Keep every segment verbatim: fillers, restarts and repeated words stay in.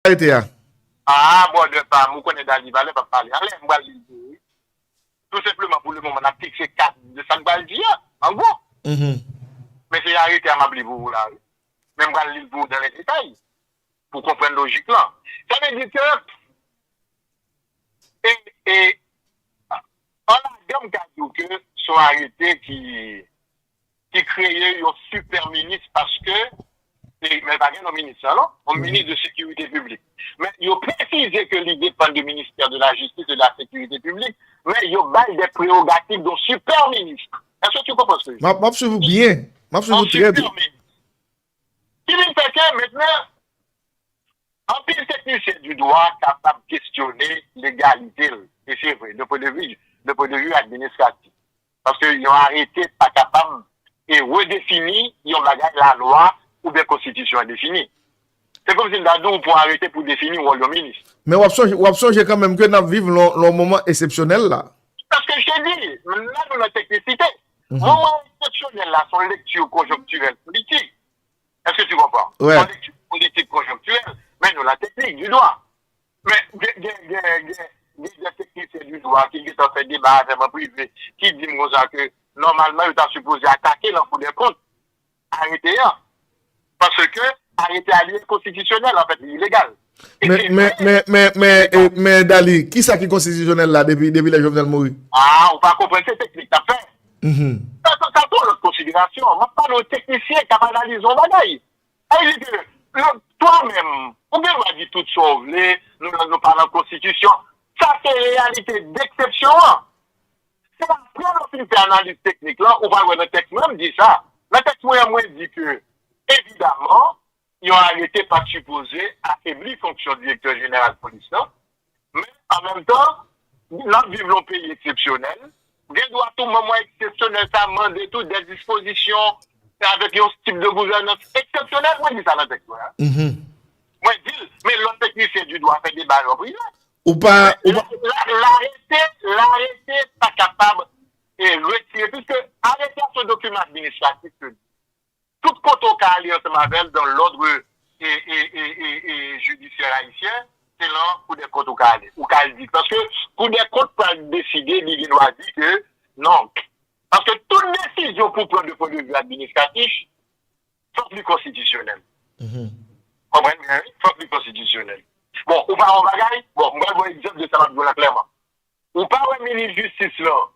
Arete a. Ah, brother pa m, ou konnen Dali valè p ap pale. Alè, m pral li l pou ou. Tou senpleman, pou le moman, n ap fikse kad de sa n pral di a, an gwo. Men se arete a m ap li pou ou la, wi. Men m pral li l pou ou dan le detay, pou w konprann lojik lan. Sa vle di ke, e, e, an lagan, m ka di w ke se yon arete ki, ki kreye yon sipè minis paske, e, men pa gen non minis sa, non? Yon minis de sekirite piblik. Men yo presize ke li depann de ministè de la jistis e de la sekirite piblik, men yo ba l de prerogativ de yon sipè minis. Èske tu comprends ce que je dis? M ap, m ap swiv ou byen. M ap swiv ou trè byen. Ki vin fè ke mentnan, anpil teknisyen di dwa kapab kesyone legalite l. E se vre, de pwen de vi, de pwen de vi administratif. Paske yon arete pa kapab e redefini yon bagay lalwa oubyen konstitisyon an defini. Se kòmsi m ta di w pran yon arete pou defini wòl yon minis. Men w ap sonje, w ap sonje kanmenm ke n ap viv nan yon moman eksepsyonèl la. Paske je te di, la nou nan teknisite. Moman eksepsyonèl la, se yon lekti konjonktirèl politik. Èske tu konprann? Yon lekti politik konjonktirèl, men nou nan teknik di dwa. Men gen, gen, gen, gen, gen de teknisyen di dwa ki gentan fè deba avè m an prive, ki di m konsa ke nòmalman yo ta sipoze atake l an Kou dè kont, arete an. Paske arete a li enkonstitisyonèl, anfèt, li ilegal. E Men, se men, vre, men, men, men, e, men, Dali, kisa ki konstitisyonèl la depi, depi lè Jovenel mouri? Ah, ou pa konprann, se teknik n ap fè. Sa, sa, sa se yon lòt konsiderasyon. M ap pale yon teknisyen k ap analize yon bagay. Sa vle di ke, twa menm, ou gen dwa di tout sa w vle, nou, nou pa nan konstitisyon. Sa se reyalite deksepsyon an. Se apre lè w fin fè analiz teknik lan, ou pral wè nan tèks mwen, m di sa. Nan tèks mwen an, mwen di ke, evidaman, yon arete pa t sipoze afebli fonksyon direktè jeneral polis lan, men, an menm tan, n ap viv nan yon peyi eksepsyonèl. Gen dwa tou, moman eksepsyonèl sa mande tou de dispozisyon avèk yon tip de gouvènans eksepsyonèl. Mwen di sa nan tèks mwen an. Mwen di l, men lòt teknisyen di dwa fè deba yo an prive. Ou pa, ou pa. Larete, larete pa kapab e retire, piske arete a se yon dokiman administratif ke li. Tout kote w ka ale ansanm avè l dans l'ordre e, e, e, e, e jidisyè ayisyen, se lan Kou dè kont ou ka ale. Ou ka al di, paske Kou dè kont pral deside, li gen dwa di ke non. Paske tout desizyon pou pran de pwen de vi administratif, fòk li konstitisyonèl. Konprann byen, wi? Fòk li konstitisyonèl. Bon, ou pa wè yon bagay? Bon, m pral ba w egzanp de sa m ap di w la klèman. Ou pa wè minis jistis lan,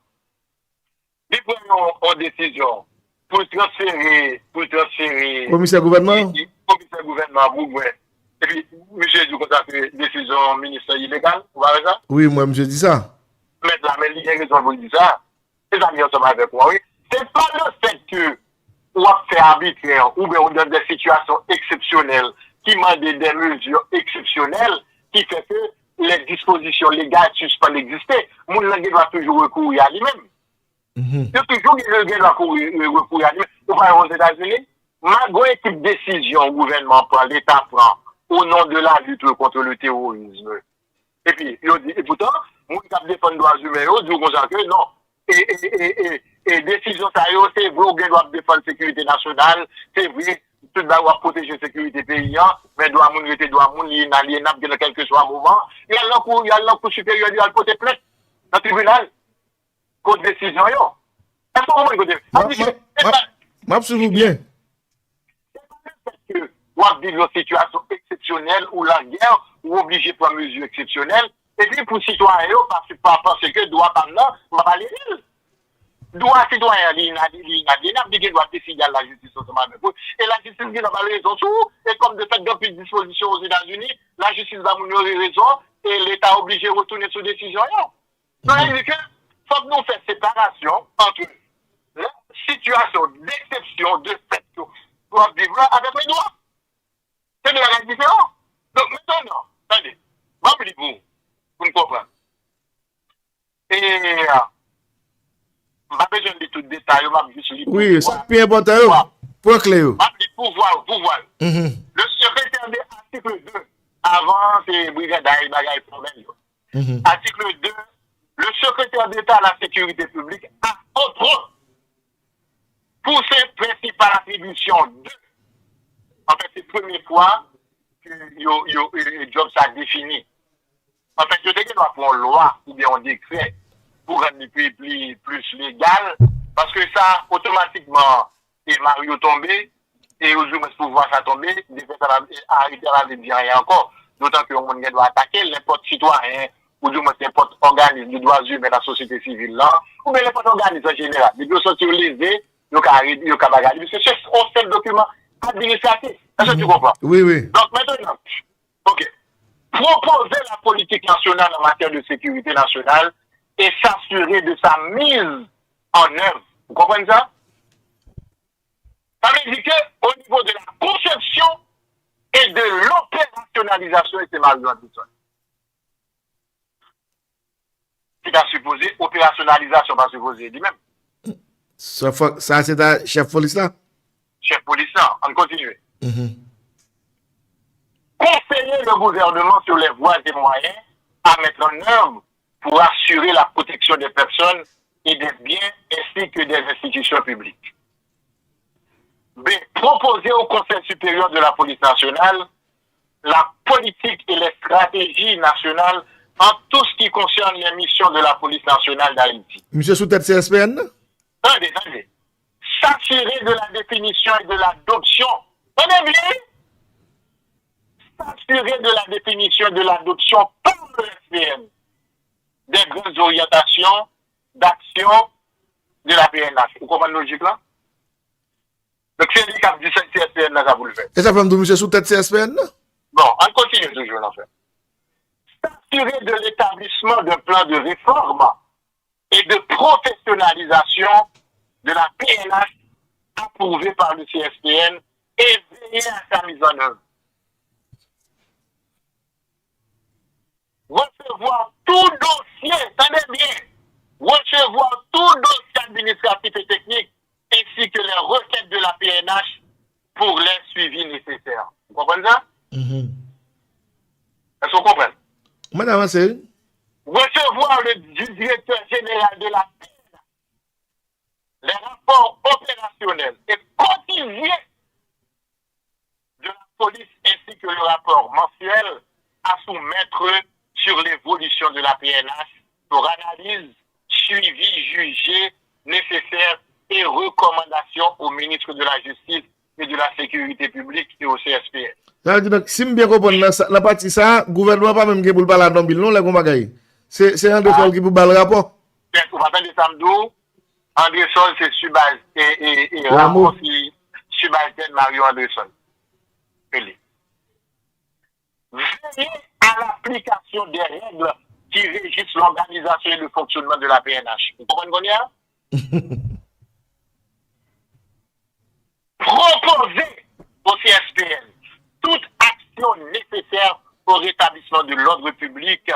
li pran yon, yon desizyon pou l transfere, pou l transfere komisè gouvènman an, komisè gouvènman an Bougwen. Epi, misye di w konsa ke desizyon minis lan ilegal, ou pa wè sa? Wi, m wè misye di sa. Mèt la, men li gen rezon pou l di sa. Se sa m ye ansanm avèk ou an, wi. Se pa lefèt ke w ap fè abitrè oubyen ou nan de sitiyasyon eksepsyonèl ki mande de mezi eksepsyonèl ki fè ke lè dispozisyon legal sispann egziste, moun nan gen dwa toujou rekouri a li menm. Yo toujou gen, gen dwa kouri, rekouri a li menm. Ou pa wè Ozetazini, malgre kèk desizyon gouvènman an pran, Leta pran, au nom de la lutte contre le terrorisme, epi yo di, epoutan, moun k ap defann dwa imen yo di w konsa ke non, e, e, e, e, e desizyon sa yo, se vre, ou gen dwa ap defann sekirite nasyonal, se vre, tout bagay w ap pwoteje sekirite peyi an, men dwa moun rete dwa moun, li inalyennab, gen nan kèlkeswa moman, y al nan kou, y al nan kou siperyè, y al pote plent nan tribinal kont desizyon yo. Èske w konprann kote m? Sa vle di ke, se pa, m ap swiv ou byen. Se pa lefèt ke w ap viv yon sitiyasyon eksepsyonèl ou lagè, ou oblije pran mezi eksepsyonèl, epi pou sitwayen yo pa, pa panse ke dwa pa m nan, m pa pale de l. Dwa sitwayen an, li ina-, li inalyennab, li gen dwa deside al lajistis ansanm avèk ou. E lajistis gen dwa ba l rezon sou ou. E kòm de fèt, gen anpil dispozisyon Ozetazini, lajistis ba moun yo rezon, e Leta oblije retounen sou desizyon yo. Sa vle di ke fòk nou fè separasyon ant la sitiyasyon deksepsyon de fèt ke w ap viv la avèk le dwa. Se de bagay diferan. Donk, mentnan, tande, m ap li pou, pou n konprann. E, m pa bezwen li tout detay yo, m ap jis li pou. Wi, sa k pi enpòtan yo, pwen kle yo. M ap li pou vwa, pou vwa. Le secrétaire de, article deux, avan se briganday, bagay fòmèl yo. Article deux, le secrétaire d'État à la sécurité publique a, entre autres, pour ses principales attributions de, anfèt, se premye fwa ke yo, yo, e, e, djòb sa defini. Anfèt, yo te gen dwa pran yon lwa oubyen yon dekrè pou rann li pi, pli, plis legal, paske sa, otomatikman, e Mario tonbe, e ou di mwens pouvwa sa tonbe, dekrè sa pa, e arete a pa vle di anyen ankò. Dotan ke yon moun gen dwa atake l, nenpòt sitwayen, ou di mwens nenpòt òganis de dwa imen nan sosyete sivil lan, oubyen nenpòt òganis an jeneral. Depi yo santi yo leze, yo ka arete, yo ka bagay. Paske se yon senp dokiman administratif. Èske tu comprends? Wi, wi. Donk, mentnan, ok. Propoze la politik nasyonal an matyè de sekirite nasyonal e s'assurer de sa mise en œuvre. Ou konprann sa? Sa vle di ke o nivo de la konsepsyon e de loperasyonalizasyon, e se Mario Anderson ki ta sipoze, operasyonalizasyon pa sipoze li menm. Sa fò, sa se ta chèf polis la? Chèf polis la, ann kontinye. Conseiller le gouvernement sur les voies et moyens à mettre en œuvre pour assurer la protection des personnes et des biens ainsi que des institutions publiques. B. Proposer au Conseil supérieur de la police nationale la politique et les stratégies nationales en tout ce qui concerne les missions de la police nationale d'Haïti. Misye sou tèt C S P N nan? Tande, tande. S'assurer de la définition et de l'adoption. Tande byen, wi. S'assurer de la définition et de l'adoption par le S P N des grandes orientations d'action de la P N H. Ou konprann lojik la? Donk, se li k ap di C S P N nan sa pou l fè. E sa fè m di w misye sou tèt C S P N nan? Bon, ann kontinye toujou nan fè. S'assurer de l'établissement d'un plan de réforme et de professionnalisation de la P N H approuvé par le C S P N et veiller à sa mise en œuvre. Recevoir tout dossier, tande byen, recevoir tout dossier administratif et technique ainsi que les requêtes de la P N H pour les suivis nécessaires. Ou konprann sa? Èske w konprann? Mwen avanse wi. Recevoir le, du directeur général de la P N H les rapports opérationnels et quotidiens de la police ainsi que le rapport mensuel à soumettre sur l'évolution de la P N H pour analyse, suivi jugé nécessaire et recommandation au ministre de la Justice et de la Sécurité publique et au C S P N. Sa vle di donk, si m byen konprann nan sa, nan pati sa, gouvènman an pa menm gen pou l pale a Donbil non, lè gon bagay. Se, se André Sol ki pou ba l rapò. Ou pa tande sa m di w? André Sol se sibaz, e, e, e, Rameau se sibazèn Mario André Sol. Rele. Veiller à l'application des règles qui régissent l'organisation et le fonctionnement de la P N H. Ou konprann kounye a? Proposer au C S P N toute action nécessaire au rétablissement de l'ordre public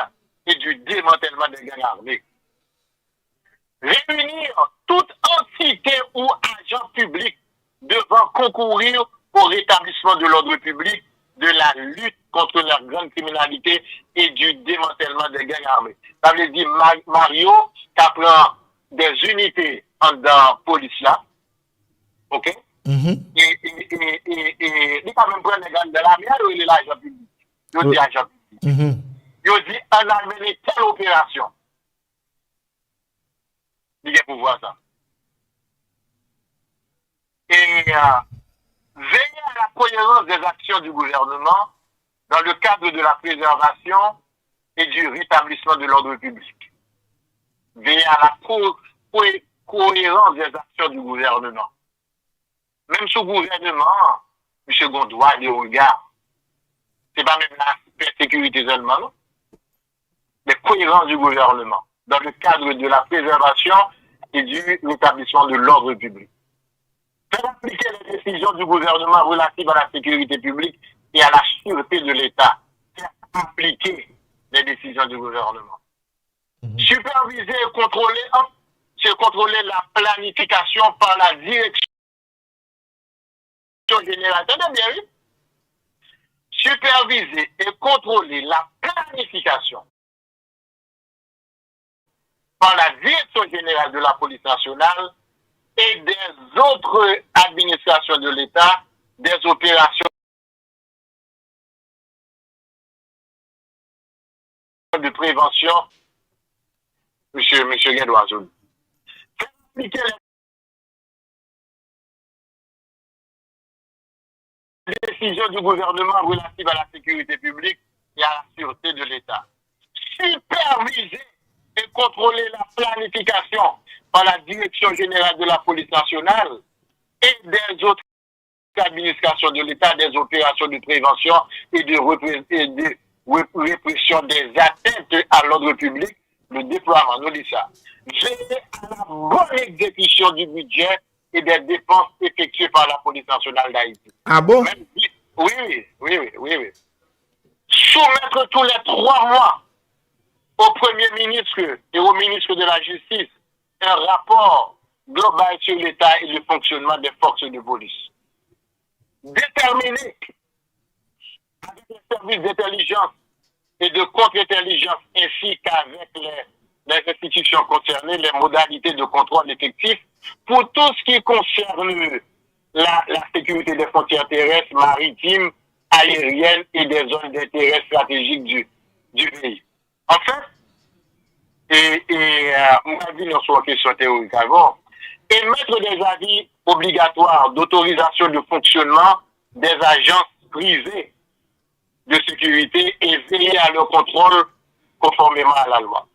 et du démantèlement des gangs armés. Réunir toute entité ou agent public devant concourir au rétablissement de l'ordre public, de la lutte contre la grande criminalité et du démantèlement des gangs armés. Sa vle di Mario ka pran des unités anndan polis la, ok? E li ka menm pran nèg anndan lame a, yo rele l ajan piblik. Yo di ajan piblik. Yo di ann al mennen tèl operasyon. Li gen pouvwa sa. Et euh, veiller à la cohérence des actions du gouvernement dans le cadre de la préservation et du rétablissement de l'ordre public. Veiller à la co co cohérence des actions du gouvernement. Menm sou gouvènman an, misye gon dwa de rega. Se pa menm nan aspè sekirite sèlman non. Mais cohérence du gouvernement dans le cadre de la préservation et du rétablissement de l'ordre public. Faire appliquer les décisions du gouvernement relatives à la sécurité publique et à la sûreté de l'État. Faire appliquer les décisions du gouvernement. Superviser et contrôler, c'est contrôler la planification par la direction générale. Tande byen, wi. Superviser et contrôler la planification par la Direction générale de la police nationale et des autres administrations de l'État des opérations de prévention, monsieur, monsieur Gendwa Zone. Faire appliquer les décisions du gouvernement relatives à la sécurité publique et à la sûreté de l'État. Superviser et contrôler la planification par la Direction générale de la police nationale et des autres administrations de l'État des opérations de prévention et de, repré- et de ré- répression des atteintes à l'ordre public, le déploiement, nou di sa. Veiller à la bonne exécution du budget et des dépenses effectuées par la Police nationale d'Haïti. Ah bon? Même si- oui, oui, oui, oui, oui, oui. Soumettre tous les trois mois au Premier ministre et au ministre de la Justice un rapport global sur l'état et le fonctionnement des forces de police. Déterminer avec les services d'intelligence et de contre-intelligence ainsi qu'avec les, les institutions concernées les modalités de contrôle effectif pour tout ce qui concerne la, la sécurité des frontières terrestres, maritimes, aériennes et des zones d'intérêt stratégique du, du pays. Anfèt, e, e, euh, mwen vin sou yon kesyon teyorik avan. Émettre des avis obligatoires d'autorisation de fonctionnement des agences privées de sécurité et veiller à leur contrôle conformément à la loi.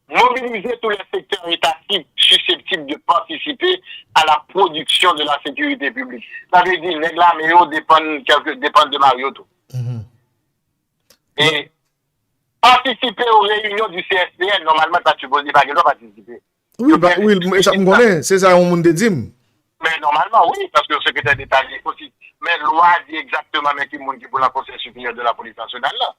Mobiliser tous les secteurs étatiques susceptibles de participer à la production de la sécurité publique. Sa vle di, nèg lame yo depann, kèlke, depann de Mario tou. E patisipe o reyinyon di C S P N, nòmalman, l pa t sipoze, li pa gen dwa patisipe. Wi, ba, wi, e sa m konnen, se sa yon moun te di m. Men nòmalman, wi, paske yon sekretè deta li osi. Men lwa di egzakteman men ki moun ki pou nan Konsèy Siperyè de la Polis Nasyonal la.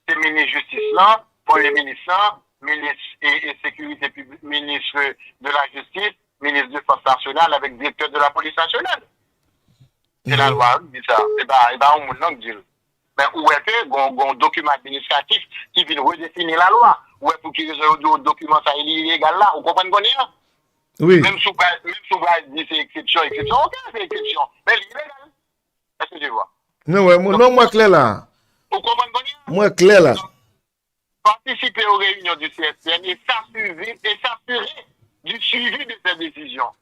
Se minis jistis lan, premye minis lan, minis e, e sekirite piblik, minis de la jistis, minis defans nasyonal avèk direktè de la polis nasyonal. Se lalwa wi ki di sa. E pa, e pa yon moun non k di l. Men ou wè ke gon, gon dokiman administratif ki vin redefini lalwa. Ou wè pou ki rezon yo di w dokiman sa li ilegal la. Ou konprann kounye a? Wi. Menm si w pral, menm si w pral di se eksepsyon, eksepsyon, ok, se eksepsyon. Men li ilegal. Èske tu vois? Non, wè, mwen, non, mwen klè la. Ou konprann kounye a? Mwen klè la. Participer aux réunions du C S P N et s'assurer, et s'assurer du suivi de ces décisions.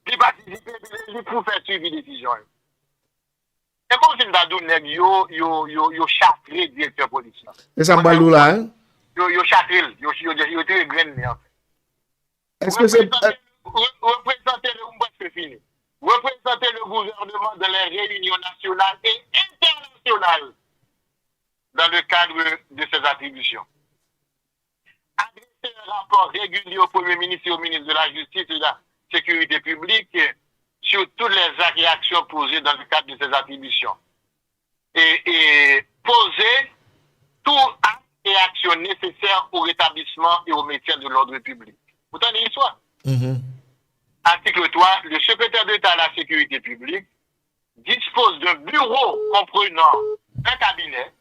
Li patisipe, li pou fè suivi desizyon yo. E kòmsi m ta di w nèg yo, yo, yo, yo chatre direktè polis la. E sa m pral di w la, hein? Yo, yo chatre l, yo, yo, yo tire grenn li anfèt. Èske se Représenter, re- représenter le, m prèske fini. Représenter le gouvernement dans les réunions nationales et internationales dans le cadre de ses attributions. Adresser un rapport régulier au Premier ministre et au ministre de la Justice et de la Sécurité publique sur tous les actes et actions posés dans le cadre de ses attributions. Et, et poser tout acte et action nécessaire au rétablissement et au maintien de l'ordre public. Ou tande istwa? Article trois, le secrétaire d'État à la sécurité publique dispose d'un bureau comprenant un cabinet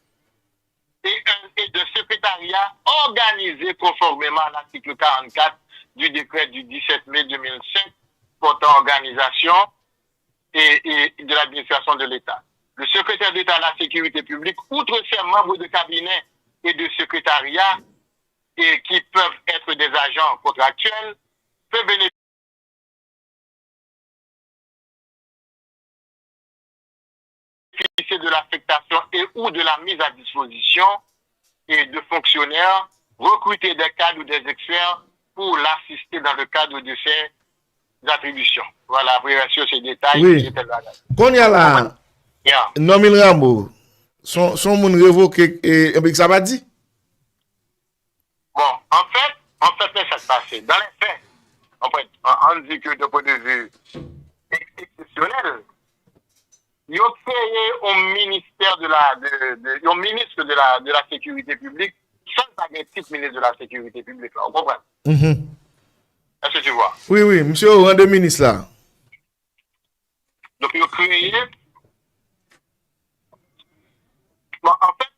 et, un, et d'un secrétariat organisé conformément à l'article quarante-quatre du décret du dix-sept mai deux mille cinq portant organisation et, et de l'administration de l'État. Le secrétaire d'État à la sécurité publique, outre ses membres de cabinet et de secrétariat, et qui peuvent être des agents contractuels, peut bénéficier de l'affectation et ou de la mise à disposition et de fonctionnaires, recruter des cadres ou des experts pour l'assister dans le cadre de ses attributions. Voilà, apre rès yo se detay, Wi. Se tèl bagay. Kounye a la, Yeah. Normil Rameau, son, son moun revoke, e, e sa pa di? Bon, anfèt, anfèt, men sa k pase. Dans les faits, anfèt, an, an di ke d'un point de vue ex- exceptionnel, yo kreye yon ministè de la, de, de, yon ministre de la, de la sécurité publique san l pa gen tit ministre de la sécurité publique la, ou konprann? Mhm. Est-ce que tu vois? Wi, wi, misye o ran de minis la. Donk, yo kreye, bon, anfèt,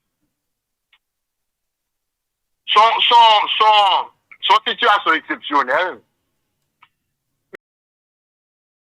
son, son, son, son sitiyasyon eksepsyonèl,